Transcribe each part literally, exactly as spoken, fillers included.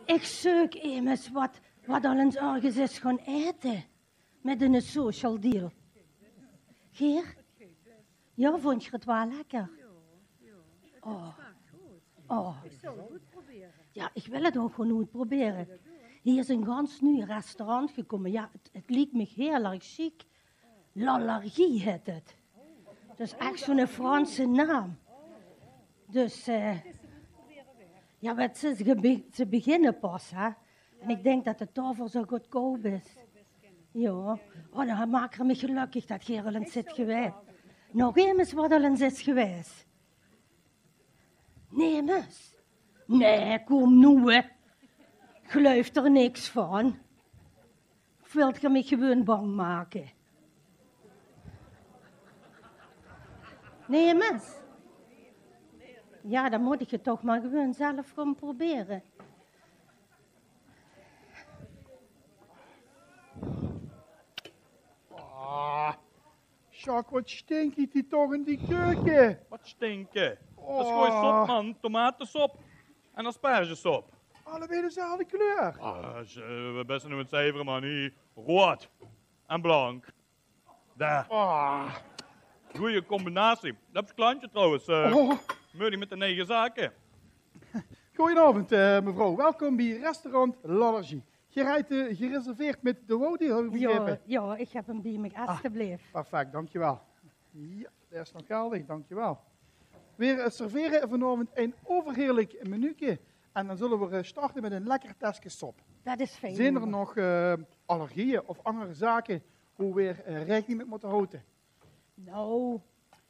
Ich zeuk emes wat, wat al ins örges is gaon aete mit 'ne social deal. Geer? Jao, vónj geer 't waal lekker? Oh. Oh. Jao, ich wil 't ouch gewoon oetprobere. Hie is ein gans nuuj restaurant gekómme. Jao, 't, 't liek mich hieël erg sjiek. L'Allergie hèt 't. Dat is ech zoe'ne Franse naam. Dus, eh, jao, wat ze, ze be-, ze beginne pas, hè. En ich dink dat 't daoveur zoe goodkoup is. Jao. Oh, dan maak geer mich gelökkig dat geer al ins zeet gewaes. Nog emes wat al ins is gewaes? Nemes? Nae, kóm noe, hè. Geluif d'r niks van. Wilt geer mich gewoon bang make? Nemes? Jao, dan mót ich 't toch mer gewoon zelf gaon probere. Ah, Sjaak, wat stinkt die toch in die keuke? Wat stinke? Dat is gewoon sop, man. Tomatesop en aspergesop. Allebei dezelfde kleur. Ah, ze, we beste noe 't zuivere, man. Hie, rood en blank. Daar. Ah. Goeie combinatie. Dat is klantje trouwens. Eh, oh. Mooi mit de neige zake. Goeienaovend, eh, mevrouw. Welkom bie restaurant L'Allergie. Geer heit, eh, gereserveerd mit de Wauwdeal, höb ich begrepe? Jao, jao, ich höb 'm bie mich, ah, alstublieft. Perfect, dankjewel. Jao, dae is nog geldig, dankjewel. Veer, eh, servere vanaovend ein euverheerlik menuke. En dan zulle veer, eh, starte mit ein lekker teske sop. Dat is fijn. Zeen d'r nog, eh, allergieë of anger zake wo veer, eh, raekening mit mótte haoje? Nou,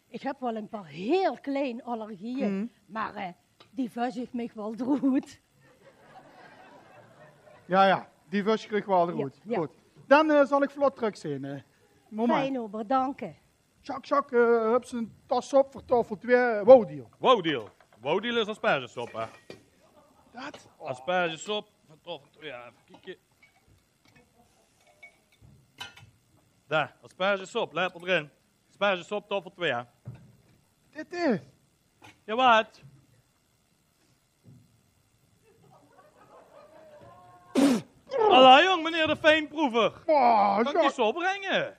ich höb waal ein paar hieël klein allergieë, mer, eh, die vös ich mich waal d'roet. Jao, jao, die vös ich waal d'roet. Jao, jao. Good. Dan, eh, zal ich vlot trök zeen, eh. Moment. Fijn, ober, danke. Sjaak, Sjaak, eh, höbs se ein tas sop veur taofel twieë? Wauwdeal. Wauwdeal. Wauwdeal is aspergesop, hè? Dat? Aspergesop veur taofel twieë. Effe kieke. Daar, aspergesop, lepel d'rin. Aspergesop, taofel twieë, hè? Dit is. Jao, wat? Alla, jóng, meneer de fijnproever. Oh, kan ich die sop bringe?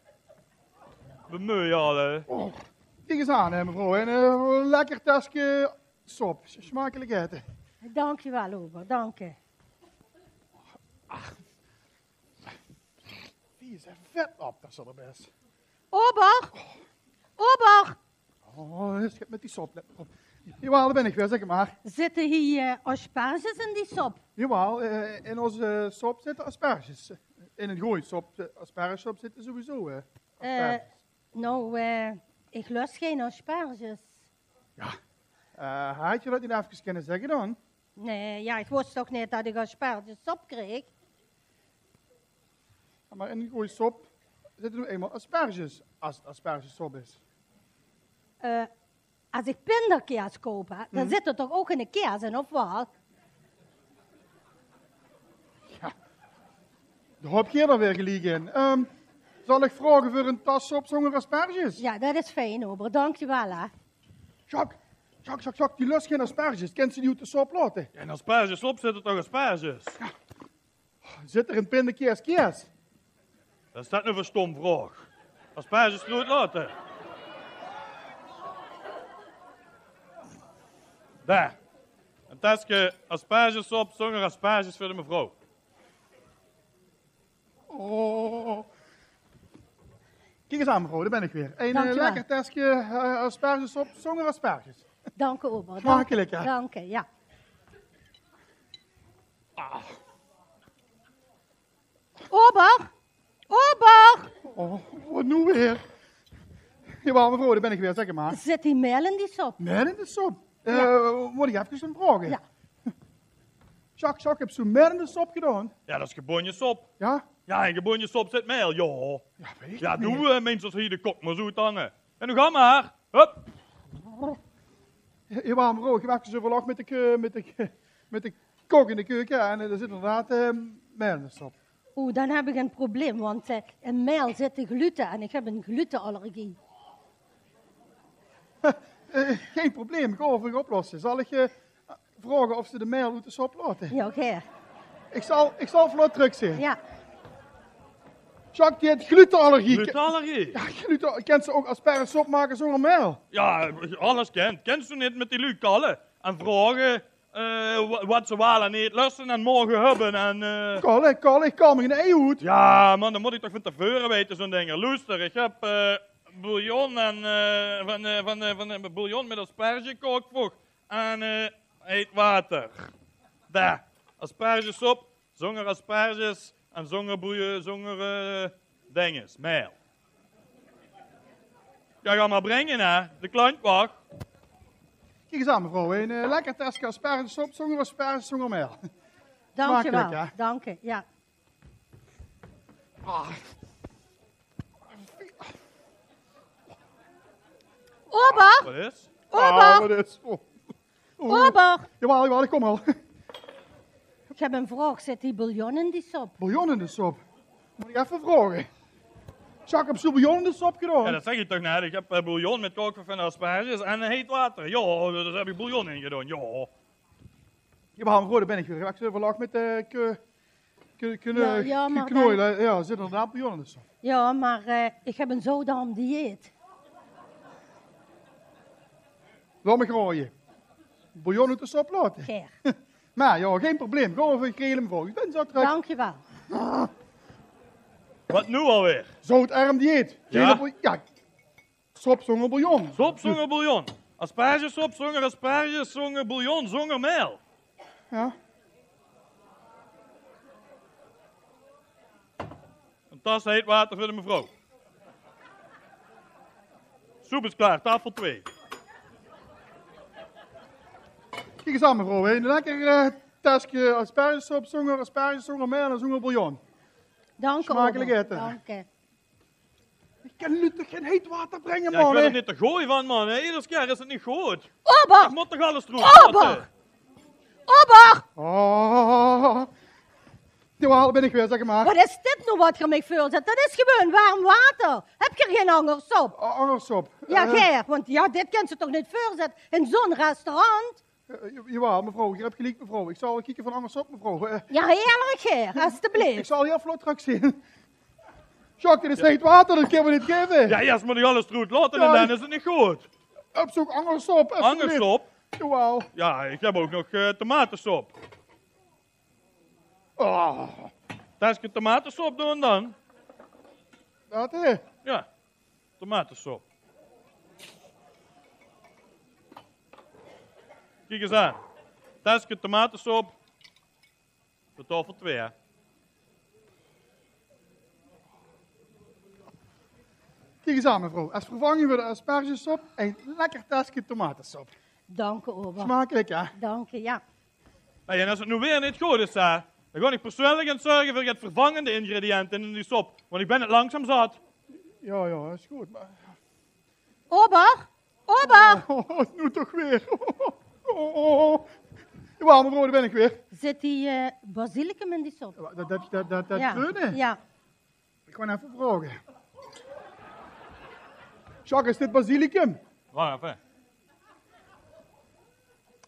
Bemoei alle. Oh, kiek ins aan, hè, mevrouw. Ein, eh, lekker teske sop. Smakelik aete. Dank u wel, ober. Dank u. Ach. Wie is 't vet op, dat zal 't bes. Ober! Ober! Oh, is 't mit die sop? Let op. Jawaal, dao bin ich weer, zèk mer. Zitte hie, eh, asperges in die sop? Jawaal, eh, in ós sop zitte asperges. In ein gooj sop, eh, aspergesop zitte sowieso, eh, asperges. Eh, nou, eh, ich lus gein asperges. Jao, eh, haaj geer dat neet efkes kinne zègke dan? Nae, jao, ich wis toch neet dat ich aspergesop kreeg. Jao, mer in ein gooj sop zitte noe einmaol asperges, es 't aspergesop is. Eh, es ich pindakaes koup, hè, dan zit d'r toch ouch geine kaes in, of waal? Jao, dao höb geer dan weer geliek in. Ehm, zal ich vraoge veur ein tas sop zónger asperges? Jao, dat is fijn, ober. Dank uch waal, hè. Sjaak, Sjaak, Sjaak, Sjaak, die lus gein asperges. Kins se die oet de sop laote? Jao, in aspergesop zitte toch asperges? Jao. Zit d'r in pindakaes kaes? Wat is dat noe veur ein stom vraog? Asperges d'roet laote. Dao. Ein teske aspergesop zónger asperges veur de mevrouw. Oh. Kiek ins aan, mevrouw, dao bin ich weer. Ein, eh, lekker teske, eh, aspergesop zónger asperges. Dank uch, ober. Smakelik, hè? Dank uch, jao. Ah. Ober! Ober! Oh, wat noe weer? Jawaal, mevrouw, dao bin ich weer, zèk mer. Zit hie mael in die sop? Mael in de sop? Eh, mót ich efkes vraoge? Jao. Sjaak, Sjaak, höbs se mael in de sop gedaon? Jao, dat is gebonje sop. Jao? Jao, in gebonje sop zit mael, jao. Jao, weit ich neet. Doe, eh, mins, es hie de kok mer zoe oethange. En noe gaon mer. Hup. Jawaal, mevrouw, ich höb efkes euverlègk mit de, mit de, mit de kok in de keuke en, eh, dao zit inderdaad, eh, mael in de sop. Oeh, dan höb ich ein probleem, want, eh, in mael zit gluten en ich höb ein glutenallergie. Eh, gein probleem, ich gaon 't veur uch oplosse. Zal ich, eh, vraoge of ze de mael oet de sop laote? Jao, gaer. Ich zal, ich zal vlot trök zeen. Ja. Jacques, die haet glutenallergie. Glutenallergie? Ja, gluten, kins se ouch aspergesop make zónger mael? Ja, alles kint. Kins se neet mit die luuj kalle en vraoge, eh, wa-, wat ze waal en neet lösse en moge höbbe en, eh, Kalle, kalle, ich kal mich ein ei oet. Ja, man, det mót ich toch van te veure weite, zo'n dinger. Loester, ich höb, eh, bouillon en, eh, van, eh, van, eh, van, eh, bouillon mit asperge gekook, vroeg. En, eh, heet water. Dao. Aspergesop, zónger asperges en zónger boeie, zónger, eh, dinges, mael. Ja, gaot mer bringe, hè. De klant wach. Kiek ins aan, mevrouw. Ein, eh, lekker teske aspergesop, zónger asperges, zónger mael. Dank je wel. Smakelijk, hè? Dank je, ja. Ah. Ober! Wat is? Ober! Ah, wat is? Oh. Oh. Ober! Jawaal, jawaal, ich kóm al. Ich höb ein vraog. Zit hie bouillon in die sop? Bouillon in de sop? Mót ich effe vraoge. Jacques, höbs se bouillon in de sop gedaon? Ja, det zèk ich toch net. Ich höb, eh, bouillon mit kookverfinde asperges en heet water. Ja, dao höb ich bouillon in gedaon, ja. Jawaal, mevrouw, dao bön ich weer. Ich höb euverlègk mit, eh, ke-, ke-, ke-, Ja, eh, ja, maar knooi, dan hè. Ja, zit inderdaad bouillon in de sop. Ja, maar, eh, ich höb ein zoutärm dieet. Laot mich raoje. Bouillon oet de sop laote? Gaer. Mer ja, gein probleem. Gaon v'r veur regele, mevrouw. Ich bön zo trök. Dank je wel. Wat noe alweer? Zoutärm dieet. Ja. Geine bou-, ja. Sop zónger bouillon. Sop zónger bouillon. Aspergesop zónger asperges, zónger bouillon, zónger mael. Ja. Ein tas heet water veur de mevrouw. Soep is klaor, taofel twee. Kiek ins aan, mevrouw. Ein lekker, eh, teske aspergesop zónger asperges, zónger mael en zónger bouillon. Dank je, Smakelijk ober. Eten. Dank je. Ich kan noe toch gein heet water bringe, man, hè? Ja, ich wil 't neet te gooj van, man, hè. Eder kier is 't neet good. Ober! Ich mót toch alles droet laote? Ober! Ober! Oh. Jawaal, dao bön ich weer, zèk mer. Wat is dit noe wat geer mich veurzit? Det is gewoon werm water. Höb geer gein anger sop? A-, anger sop. Ja, eh, geer, want ja, dit kins se toch neet veurzitte in zo'n restaurant? Eh, ja-, jawaal, mevrouw, geer höb geliek, mevrouw. Ich zal kieke van anger sop, mevrouw. Eh, Ja, heerlijk, geer, ich, ich alstublieft. Zal hie vlot trök zeen. Jacques, dit is heet water, det kinne v'r neet gaeve. Ja, ja, ze mótte alles droet laote en dan is 't neet good. Höbs se ouch anger sop, alstublieft? Anger sop? Jawaal. Ja, ich höb ouch nog, eh, tomatesop. Oh. Teske tomatesop doon dan. Wat, hè? Ja. Tomatesop. Kiek ins aan. Teske tomatesop. Veur taofel twee, hè? Kiek ins aan, mevrouw. Es vervanging veur de aspergesop, ein lekker teske tomatesop. Dank u, ober. Smakelijk, hè? Dank u, ja. Hey, en es 't noe weer neet good is, hè, dan gaon ich persoonlijk zörge veur get vervangende ingrediënte in die sop. Want ich bön 't langzaam zat. Ja, ja, is good, mer Ober! Ober! Oh, noe toch weer. Oh, oh, oh. Jawaal, mevrouw, dao bön ich weer. Zit hie, eh, basilicum in die sop? Ja, det, det, det, det, det Ja, ja. Ich gaon effe vraoge. Jacques, is dit basilicum? Wach effe.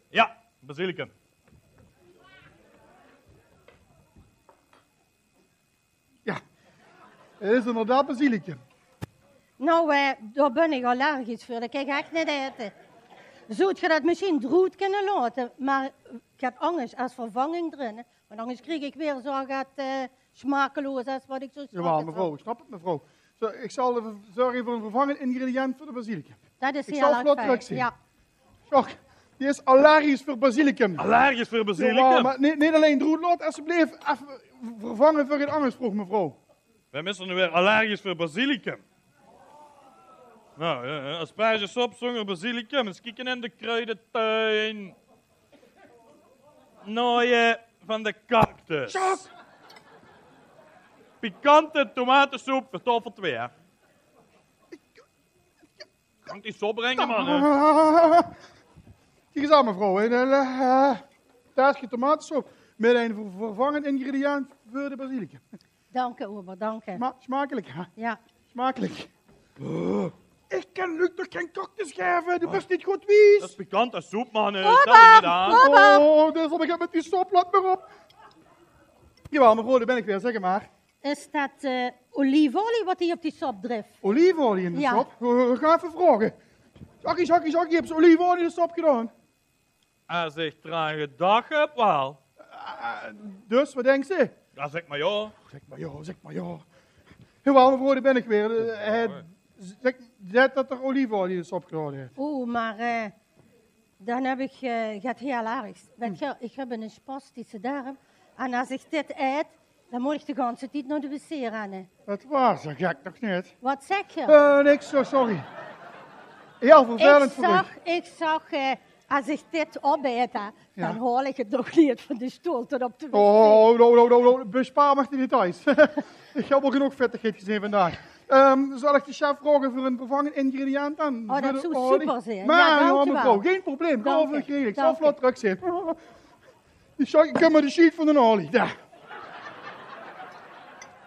Ja, basilicum. Ja, 't is inderdaad basilicum. Nou, eh, dao bön ich allergisch veur. Det kan ich ech neet ete. Zoot geer det mesjien droet kinne laote, mer ich höb angers es vervanging d'rin. Want angers krieg ich weer zoget, eh, smakeloos es wat ich zo Jawaal, mevrouw, ich snap 't, mevrouw. Zo, ich zal zörge veur ein vervangend ingrediënt veur de basilicum. Det is hieël erg fijn. Ich zal vlot trök zeen. Ja. Jacques, dae is allergisch veur basilicum. Allergisch veur basilicum? Jawaal, mer neet, neet allein droet laote, alstublieft. Effe vervange veur get angers, vroog mevrouw. Wae is d'r noe weer allergisch veur basilicum? Nou, ja, ja, aspergesop zónger basilicum. Ins kieke in de kruidetuin. Nooie van de cactus. Jacques! Pikante tomatesop veur taofel twee, hè? Kan ich die sop bringe, man, hè? Kiek ins aan, mevrouw. Ein, eh, teske tomatesop mit ein ver-, vervangend ingrediënt veur de basilicum. Dank u, ober, dank u. Sma-, smakelijk, hè? Ja. Smakelijk. Ich kan Luc toch gein cactus gaeve? Doe bös neet good wies. Det is pikante sop, man. Ober, ober. Oh, det is wat ich höb mit die sop. Laot mer op. Jawel, mevrouw, dao bin ich weer, zèk 't mer. Is det, eh, oliefolie waat hie op die sop drif? Oliefolie in de sop? Gaon effe vraoge. Jackie, Jackie, Jackie, höbs se oliefolie in de sop gedaon? Es ich d'raan gedach höb, waal. Eh, dus, waat dinks se? Jao, zèk mer jao. Zèk mer jao, zèk mer jao. Jawel, mevrouw, dao bin ich weer. Eh, zèk, zèk det d'r oliefolie in de sop gedaon haet. Oeh, mer, eh, dan höb ich, eh, get hieël ergs. Wèt geer, ich höb eine spastische derm. En es ich dit aet, dan mót ich de ganse tied nao de wc renne. Det waas zo gek nog neet. Waat zèk geer? Eh, niks, zo, sorry. Hieël vervelend veur dich. Ich zag, ich zag, eh, es ich dit opaet, hè, dan haol ich 't nog neet van de stool tot op de wc. Oh, no, no, no, no. Bespaar mich die details. Ich höb al genóg vettigheid gezeen vandaag. Ehm, zal ich de chef vraoge veur ein vervangend ingrediënt dan? Oh, det zou super zeen. Mer jao, mevrouw, gein probleem. Gaon v'r regele. Ich zal vlot trök zeen. Die sjoak, ich höb mer de sjiet van de olie. Dao.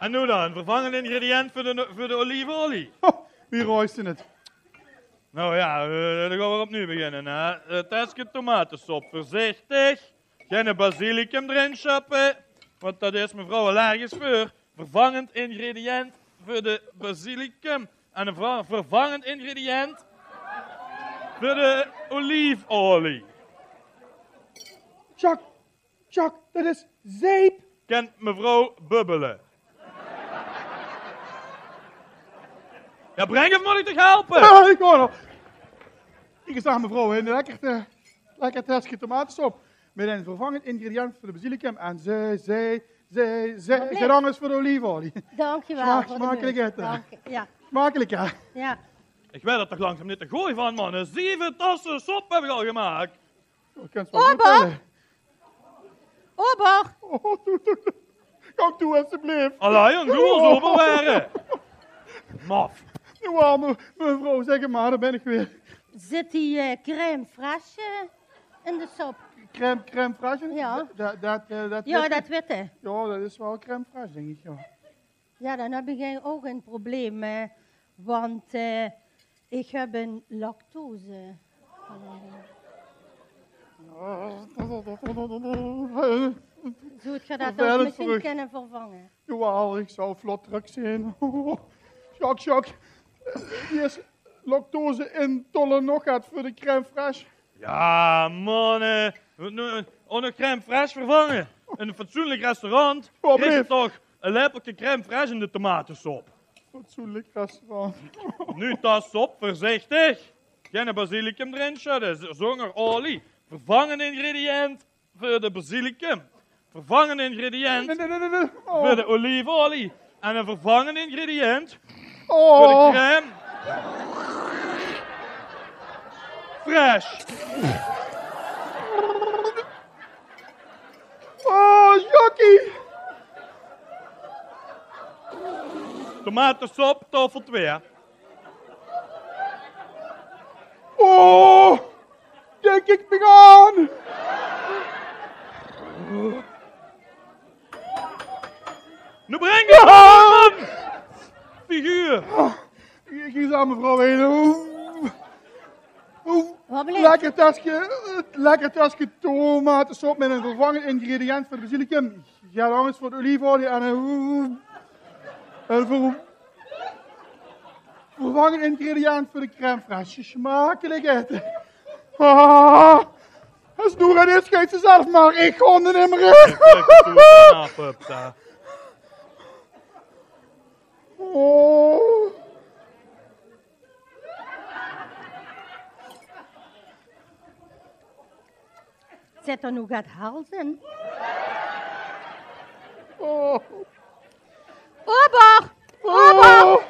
En noe dan, vervangend ingrediënt veur de, veur de oliefolie. Oh, wie ruiks se 't? Nou jao, eh, dan gaon v'r opnuuj beginne, hè. Eh, teske tomatesop, veurzichtig. Geine basilicum d'rin sjöppe, want dao is mevrouw allergisch veur. Vervangend ingrediënt veur de basilicum en ein ver-, vervangend ingrediënt veur de oliefolie. Sjoak, Sjoak, det is zeip. Kènt mevrouw bubbele? Jao, breng of mót ich dich helpe? Ah, ich gaon al. Hie is dan, mevrouw, ein lekker, eh, lekker teske tomatesop mit ein vervangend ingrediënt veur de basilicum. En ze, ze, ze, ze, gedaan is veur de oliefolie. Dank je wel. Smaak-, smakelijk eten. Dank je, ja. Smakelijk, hè? Ja. Ich weit 't toch langzaam neet te gooj van, man. Zeve tasse sop höb ich al gemaak. Ober! Ober! Oh, doe, doe, doe. Gaon doe, esjeblief. Allee, jóng, doe mós ober waere. Maf. Jao, me-, mevrouw, zèk 't mer, dao bin ich weer. Zit die, eh, crème fraîche, eh, in de sop? Crème, crème fraîche? Jao. Det, det, eh, det witte? Jao, det is waal crème fraîche, dink ich, jao. Jao, dan höb ich ouch ein probleem, eh, want, eh, ich höb ein lactose. Zólt geer det ouch mesjien kinne vervange? Jawel, ich zal vlot trök zeen. Sjoak, Sjoak, hie is lactose-intolerant nog get veur de crème fraîche. Jao, man, eh, noe, eh, ouch nog crème fraîche vervange. In ein fatsoenlik restaurant krieg se toch ein lepelke crème fraîche in de tomatesop. Fatsoenlik restaurant. Noe, tas sop, veurzichtig. Geine basilicum d'rin sjödde, z-, zónger olie. Vervangend ingrediënt veur de basilicum. Vervangend ingrediënt veur de oliefolie. En ein vervangend ingrediënt veur de crème fraîche. Oh, Jockie! Tomatesop, taofel twieë. Oh! Kiek mich aan! Noe breng 't, man! Figuur! Kiek ins aan, mevrouw Wenen. Oeh. Oeh. Lekker teske, lekker teske tomatesop mit ein vervangend ingrediënt veur de basilicum. Jao, dan is veur de oliefolie en ein, ein ver-, vervangend ingrediënt veur de crème fraîche. Smakelijk eten. Ah, es Noora dit is, geit ze zelf mer. Ich gaon d'r nimmer in. Oh. Zit d'r noe get hels in? Oh. Ober! Ober! Oh.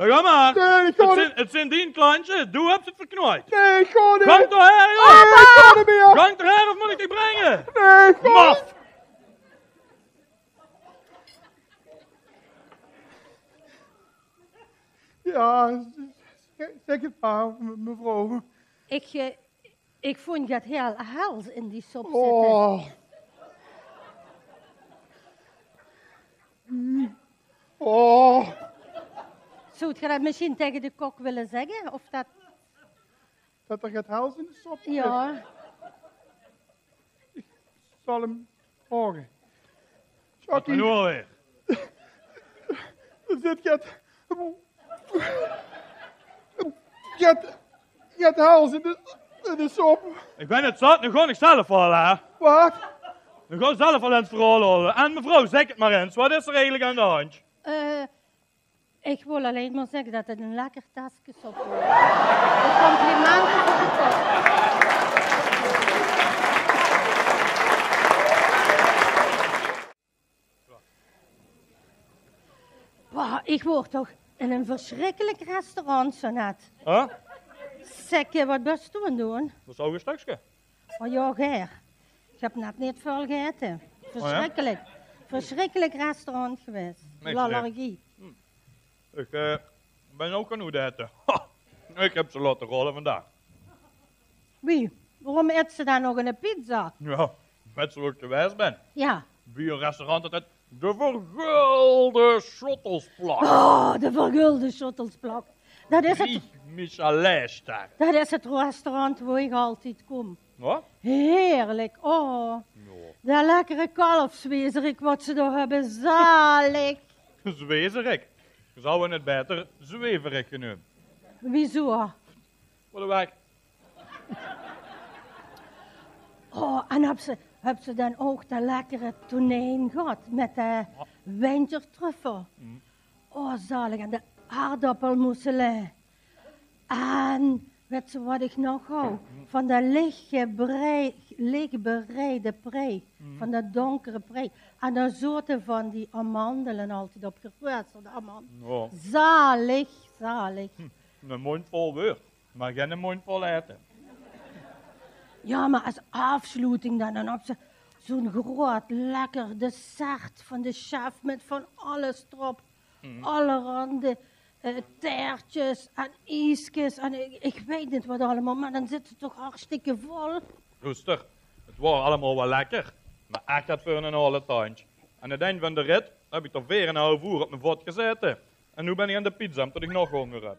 Jao, gaon mer. Nae, ich gaon neet. 't Zeen, 't zeen dien klantjes. Doe höbs 't verknoeid. Nae, ich gaon neet. Gaon toch haer, jóng. Ober! Gaon toch haer of mót ich dich bringe? Nae, ich gaon neet. Maf. Jao, zèk 't mer, me-, mevrouw. Ich, eh, ich vónj get hieël hels in die sop zitte. Oh. Mm. Oh. Zólt geer det mesjien taenge de kok wille zègke? Of det... Det d'r get hels in de sop zit? Jao. Ich zal 'm vraoge. Wat noe alweer? Zit get, get, get hals in de, in de sop. Ich bön 't zat, noe gaon ich zelf waal, hè? Wat? Noe gaon ich zelf waal ins verhaol haole. En mevrouw, zèk 't mer ins, wat is d'r eigelik aan de handj? Eh, ich wil allein mer zègke det 't ein lekker teske sop waor. De complimente veur de kok. Bah, ich waor toch in ein versjrikkelik restaurant zo net. Hè? Zèk, wat bös doe aan 't doon? Det is ouch ein stökske. Oh jao, gaer. Ich höb net neet väöl gegaete. Oh jao? Versjrikkelik. Versjrikkelik restaurant gewaes. Niks, hè? L'allergie. Ich, eh, bön ouch gaon oetete. Ha! Ich höb ze laote rolle vandaag. Wie? Waorom its se dan nog ein pizza? Jao, wèts se wo ich gewaes bön? Jao. Bie ein restaurant det 't de Vergulde Schottelsplak. Oh, de Vergulde Schottelsplak. Det is 't. Drie Michelin-sterre. Det is 't restaurant wo ich altied kóm. Wat? Heerlik, oh. Jao. Det lekkere kalfszwezerik wat ze dao höbbe, zalig. Zwezerik? Zouwe 't baeter zweverig geneump? Wieso? Veur de waeg. Oh, en höbs se, höbs se dan ouch det lekkere tonijn gehad mit de wintertruffel? Mm. Oh, zalig. En de aardappelmousseline. En wèts se wat ich nog haw? Van det lichgebrei-, lichbereide prei. Van det donkere prei. En dao zote van die amandele altied op, geroosterde amandele. Jao. Zalig, zalig. Hm, eine móndj vol weer, mer geine móndj vol aete. Jao, mer es aafsloeting dan, dan höbs se zo'n groeat lekker dessert van de chef mit van alles d'rop. Allerhande, eh, taertjes en ieskes en ich, ich weit neet wat allemaol, mer dan zits se toch hartstikke vol. Loester, 't waor allemaol waal lekker, mer ech get veur ein aole tandj. Aan 't ind van de rit höb ich d'r veer en ein haaf oer op mien vot gezaete. En noe bön ich aan de pizza, ómdet ich nog hónger höb.